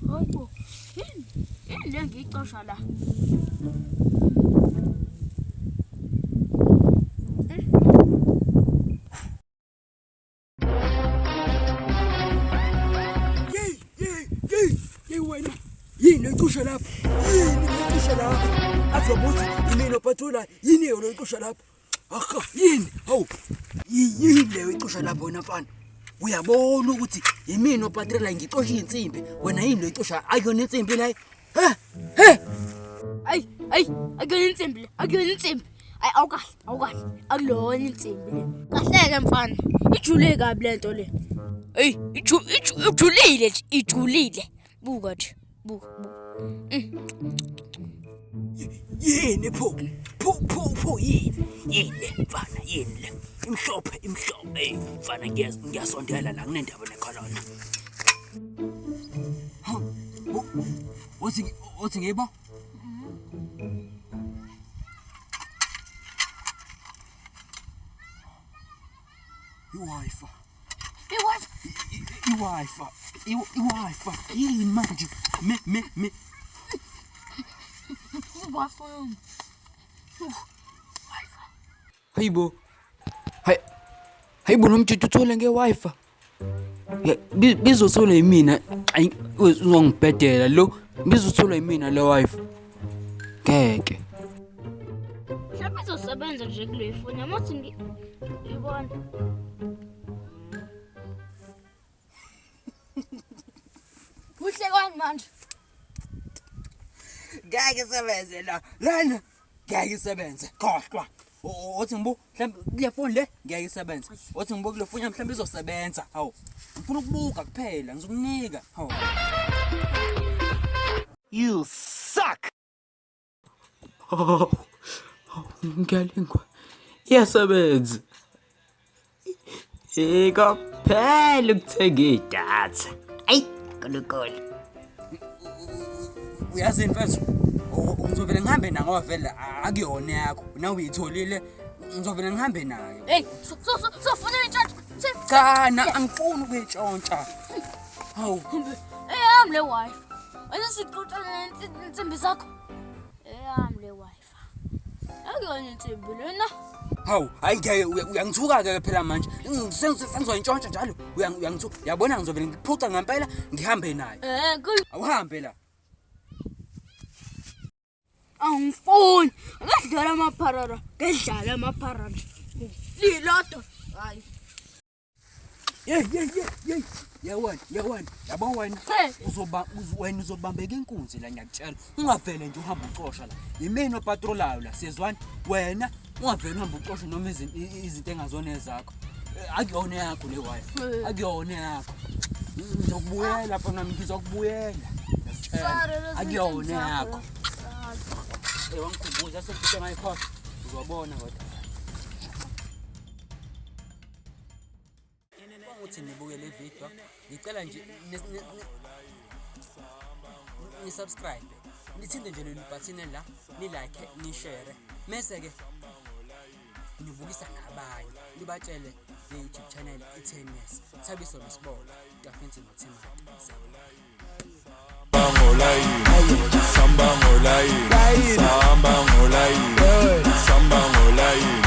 Hayibo. Yini? Yini le ngiyicosha la? Yeyi, yeyi, yeyi, yeyi wena. Yini oyicusha lapho? Yini oyicusha lapho? Azobuthi yimina opatrolayo. Yini yona oyicusha lapho? Aha, yini? Hawu. Yini leyo oyicusha lapho wena mfana? Uyabona ukuthi yimina opatrolayo ngicosha iy'nsimbi. Wena yini oyicusha? Akuyona insimbi leyo. He? He? Ayi, ayi, akuyona insimbi le, akuyona insimbi. Ayi awukahle, awukahle. Akulona insimbi le. Kahleke mfana. Ijule kabi lento le. Eyi, ijulile nje, ijulile. Buka nje, buka, buka. Yini pho? Pho pho pho yini? Yini mfana yini le? Imhlophe imhlophe mfana ngiyasondela la kunendaba nekholona. Hawu, Uthi uthi ngibo? I-Wi-Fi. I-Wi-Fi. I-Wi-Fi. I-Wi-Fi. Yini manje? Me me me. I-Wi-Fi. Wi-Fi. Hayibo. Hay. Hayibo lo mjita uthole nge-Wi-Fi. Bizotholwa yimina ayi uzongibhedela lo bizotholwa yimina le wife. Ngeke. Mhlawumbe izosebenza nje kule foni yami uthi ngibona. Kuhle kwani manje? Ngeke isebenze la. Lana ngeke isebenze. Khohlwa. Othi ngibu mhlawumbe kule foni le ngeke isebenze. Othi ngibu kule foni mhlawumbe izosebenza. Hawu. Ngifuna ukubuka kuphela ngizokunika. Hawu. You suck! Oh, ngiyalingwa. Iyasebenza. Ikaphela ukuthenga idatha. Ayi, Nkulunkulu. Uyazi mfethu, ngizovele ngihambe nayo ngoba vele akuyona yakho. Nawe uyitholile, ngizovele ngihambe nayo. Hey, so so so so funa intshontsha. Cha, na angifuni ukuyitshontsha. Hawu. Eyami le wife. Wena sixoxa nensimbi zakho. Eyami le wife. Akuyona insimbi lena. Hawu, hayi ngeke uyangithuka-ke phela manje. Sengizoyintshontsha njalo. Uyangithuka. Yabona ngizovele ngikuphuca ngempela ngihambe nayo. Eh, Awuhambe la. Angifuni. Ngedlala amapharara. Ngedlala amapharara. Lilodwa. Hayi. Hey hey hey hey. Ya wena, ya wena, yabo wena. Uzoba wena uzobambeka inkunzi la ngiyakutshela. Ungavele nje uhambe ucosha la. Yimina opatrolayo la, siyezwana? Wena ungavele uhambe ucosha noma izinto engazona ezakho. Akuyona yakho le wife. Akuyona yakho. Ngizokubuyela mfana wami, ngizokubuyela. Ngiyakutshela. Akuyona yakho. Eh wangikhumbuza sengifike ngayikhohlwa. Uzobona kodwa. Ukuthi nibuke le video, ngicela nje ni-subscribe, nithinte nje leli button la, ni-like, ni-share, mese-ke nibukisa nabanye, nibatshele nge-YouTube channel i-TNS, Thabiso Nosibolo, Tafensi noThimata. Siyabonga. Samba ngolayini, samba ngolayini, samba ngolayini, samba ngolayini.